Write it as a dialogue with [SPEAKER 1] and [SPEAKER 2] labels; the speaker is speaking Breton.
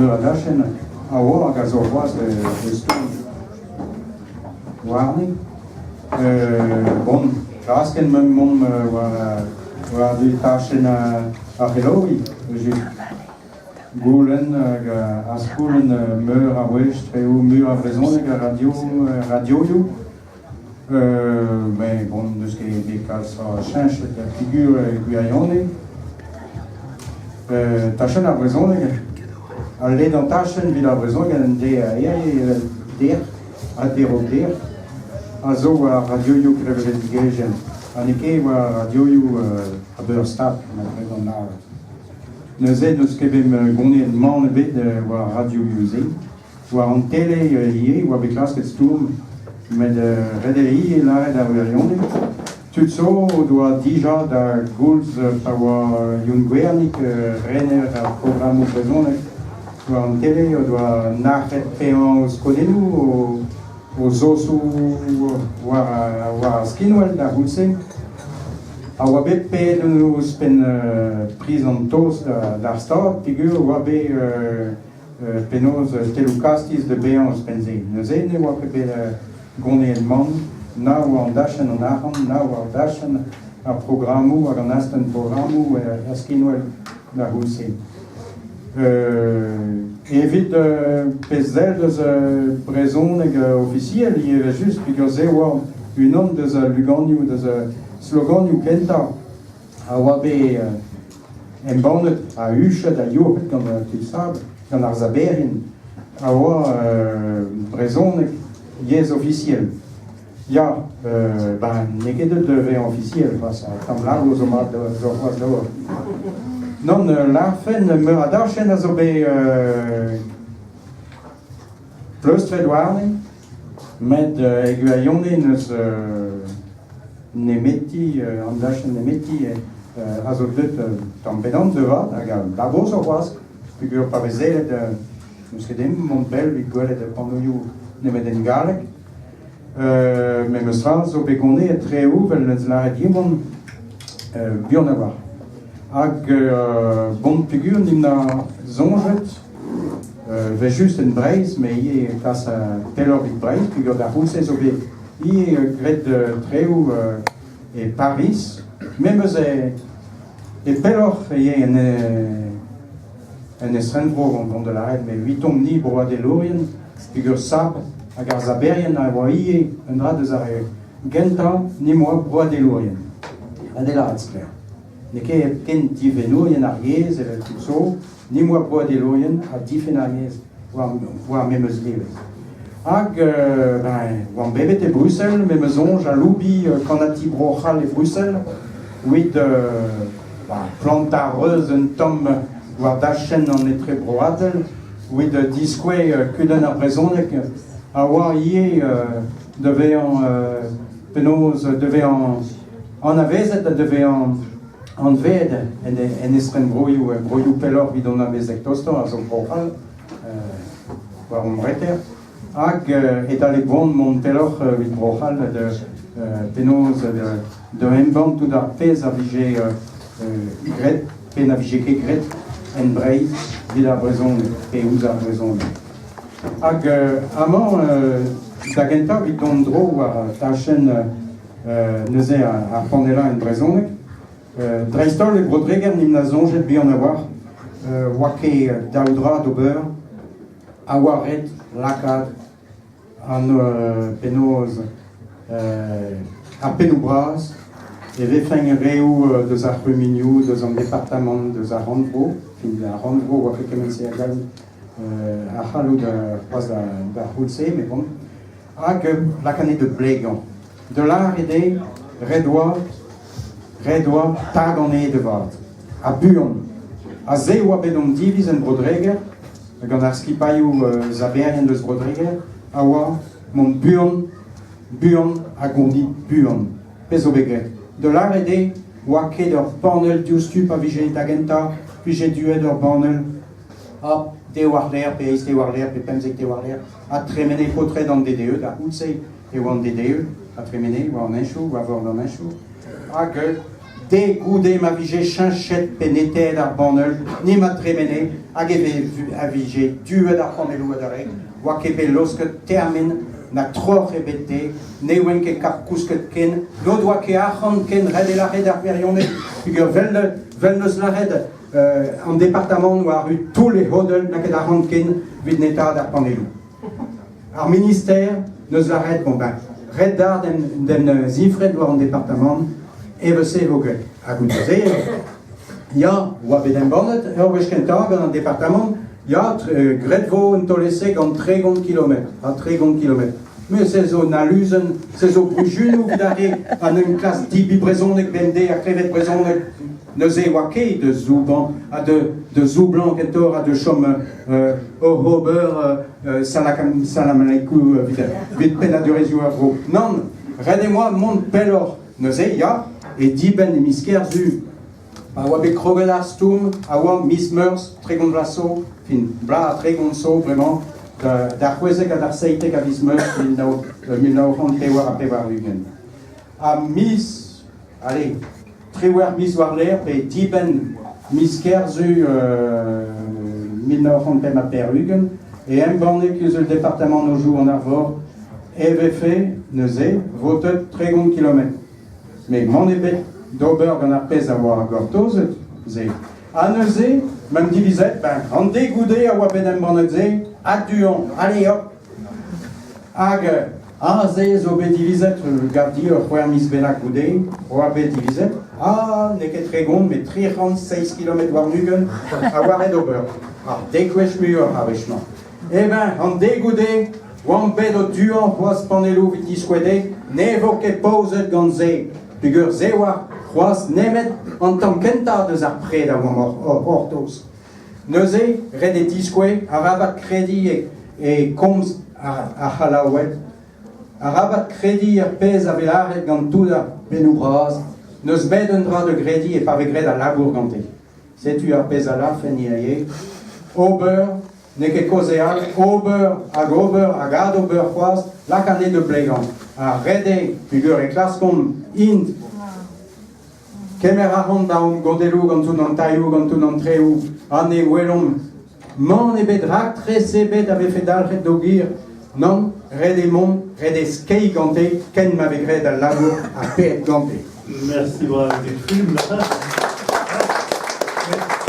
[SPEAKER 1] meur a dachenn a oa hag a zo c'hoazh e stourm warne. Bon, klasket mont war war tachenn ar c'helaouiñ just. Goulenn hag azgoulenn meur a wech treoù meur a brezhoneg a radio radioioù. Met bon, n'eus ket bet kalz a cheñchet da figur e gwirionez. Tachenn ar brezhoneg, al ledan tachenn evit ar brezhoneg en deiz a hiziv evel dec'h ha deroù dec'h a zo war radioioù kevredigezhel ha n'eo ket war radioioù a-beurstad ma gredan lâret. Neuze n'eus ket bet goneet mann ebet war ar radioioù-se. War an tele ivez e oa bet klasket stourm, met ret eo ivez lâret ar wirionez. Tud zo o doa dija da goulz pa oa Youn Gwernig rener ar programmoù brezhonek war an tele o doa nac'het paeañ o skodennoù, o zosoù war ar skinwel d'ar c'houlz-se. A oa bet paeet ouzhpenn priz an taos d'ar Stad peogwir e oa bet penaos telloù-kastiz da baeañ ouzhpenn-se. Neuze ne oa ket bet goneet mann na war an dachenn an arc'hant, na war dachenn ar programmoù hag an astenn programmoù er skinwel d'ar c'houlz-se. Evit pezh sell deus brezhoneg ofisiel ivez evel-just peogwir se oa unan deus al luganioù, deus sloganioù kentañ a oa bet embannet ha huchet ha youc'het gant tud Sab, gant ar saberien, a oa brezhoneg yezh ofisiel. Ya, ben n'eo ket deuet da vezañ ofisiel c'hoazh, tamm labour zo mat zo c'hoazh d'ober. Nann, lârfen meur a dachenn a zo bet pleustret warne, met e gwirionez n'eus nemeti, an dachenn nemeti a zo deuet tamm pedan da vat hag a labour zo c'hoazh peogwir pa vez sellet n'eus ket ezhomm mont pell evit gwelet panneloù nemet en galleg. Memes tra zo bet goneet treoù 'vel 'neus lâret Yvon buan a-walc'h. Hag bon peogwir n'int na soñjet 'vel-just en Breizh met ivez kas pelloc'h evit Breizh peogwir d'ar c'houlz-se zo bet ivez graet treoù e Pariz memes e pelloc'h ivez en en estrenvro gant da lâret met evitomp-ni broadelourien peogwir sab hag ar saberien a oa ivez un dra deus ar re gentañ ni 'moa broadelourien ha da lâret sklaer. N'eo ket hepken divennourien ar yezh evel tud zo, ni 'moa broadelourien ha difenn ar yezh war memes live. Hag ben, oamp bevet e Brussel, me 'm eus soñj aloubiñ kannati Bro-C'hall e Brussel evit plantañ reuz un tamm war dachenn an etrebroadel evit diskouez kudenn ar brezhoneg a oa ivez da vezañ penaos da vezañ anavezet ha da vezañ anveet en estrenvroioù, broioù pelloc'h evit hon amezeg tostoc'h a zo Bro-C'hall war hon reter. Hag e-talek vont mont pelloc'h evit Bro-C'hall da penaos da embann tout ar pezh a vije graet pe na vije ket graet en Breizh evit ar brezhoneg pe ouzh ar brezhoneg. Hag amañ da gentañ evit dont dro war tachenn neuze ar pannellañ en brezhoneg. Dreist-holl e Bro-Dreger n'int na soñjet buan a-walc'h oa ket daou dra d'ober a oa ret lakaat an penaos ar pennoù bras e vefen reoù deus ar c'humunioù, deus an departamant, deus ar rannvro, fin ar rannvro oa ket kement-se a galloud a c'halloud c'hoazh d'ar c'houlz-se, met bon, hag lakaat anezhe da blegañ. Da lâret eo ret oa ret oa tagañ anezhe da vat ha buan. Ha se oa bet hon diviz en Bro-Dreger gant ar skipailhoù saverien deus Bro-Dreger a oa mont buan, buan ha gounit buan. Pezh zo bet graet. Da lâret eo oa ket ur panell diouzhtu pa vije da gentañ, vije duet ur banell ha te war-lerc'h pe eizh te war-lerc'h pe 15 te war-lerc'h ha tremene paotred an DDE da c'houlz-se e oa an DDE a tremene war an henchoù, war vord an henchoù, hag De goude ma vije cheñchet pe netaet ar banneul, ni ma tremene, hag e a vije duet ar panelloù adarre, oa ket bet laosket termen na troc'h ebet dezhe, ne oent ket kap kousket ken, n'o doa ket arc'hant ken ret e lâret ar wirionez, peogwir 'vel 'vel 'neus lâret an departamant oa arru toull e c'hodell n'a ket arc'hant ken evit netaat ar panelloù. Ar minister 'neus lâret bon ben ret d'ar d'en zifret war an departamant evel-se e vo graet. Ha goude-se, ya, oa bet embannet ur wech kentañ gant an departamant, ya, graet vo un taol-ese gant 30 kilometr, ha 30 kilometr. Met se zo un aluzenn, se zo brujunoù evit ar re ha n'eus klask debriñ brezhoneg bemdez ha klevet brezhoneg. Neuze e oa ket da zoubañ ha da zoublañ kentoc'h ha da chom oc'h ober salam aleikum evit pennadurezhioù ar vro. Nann, ret eo mont pelloc'h. Neuze, ya, e dibenn e miz Kerzu, pa oa bet kroget ar stourm, a oa miz Meurzh, 30 vloaz zo, fin, bloaz ha 30 zo bremañ, d'ar 16 ha d'ar 17 a viz Meurzh 1984. Ha miz, allez, triwec'h miz war-lerc'h pe dibenn miz Kerzu 1985 e embanne Kuzul-departamant Aodoù-an-Arvor e vefe neuze votet 30 kilometr. Met mann ebet d'ober gant ar pezh a oa gortozet se. Ha neuze, m'am divizet, ben, an deiz goude a oa bet embannet se, a-du-hont, allez hop! Hag aze zo bet divizet, gav dit ur c'hwec'h miz bennak goude, oa bet divizet, ah, n'eo ket 30 met 307 kilometr warn-ugent a oa ret ober. Ar dek gwech muioc'h ar wech-mañ. Eh ben, an deiz goude, oamp bet o tuañ c'hoazh panelloù evit diskouez dezhe ne vo ket paozet gant se, peogwir se oa c'hoazh nemet an tamm kentañ deus ar pred a oamp o c'hortoz. Neuze, ret eo diskouez, arabat krediñ e komz ar C'hallaoued, arabat krediñ er pezh a vez lâret gant tout ar pennoù bras, n'eus bet un dra da grediñ e pa vez graet al labour gante. Setu ar pezh a lârfen hiziv. Ober, n'eo ket kaozeal, ober hag ober hag adober c'hoazh, lak anezhe da blegañ. Ha ret eo, peogwir e klaskomp int Kemer a ran da hon godelloù gant tout an tailhoù, gant tout an treoù, ha ne welomp mann ebet, raktres ebet a vefe dalc'het d'o gwir. Nann, ret eo mont, ret eo skeiñ gante ken ma vez graet al labour ha paeet gante.
[SPEAKER 2] Merci bras, film.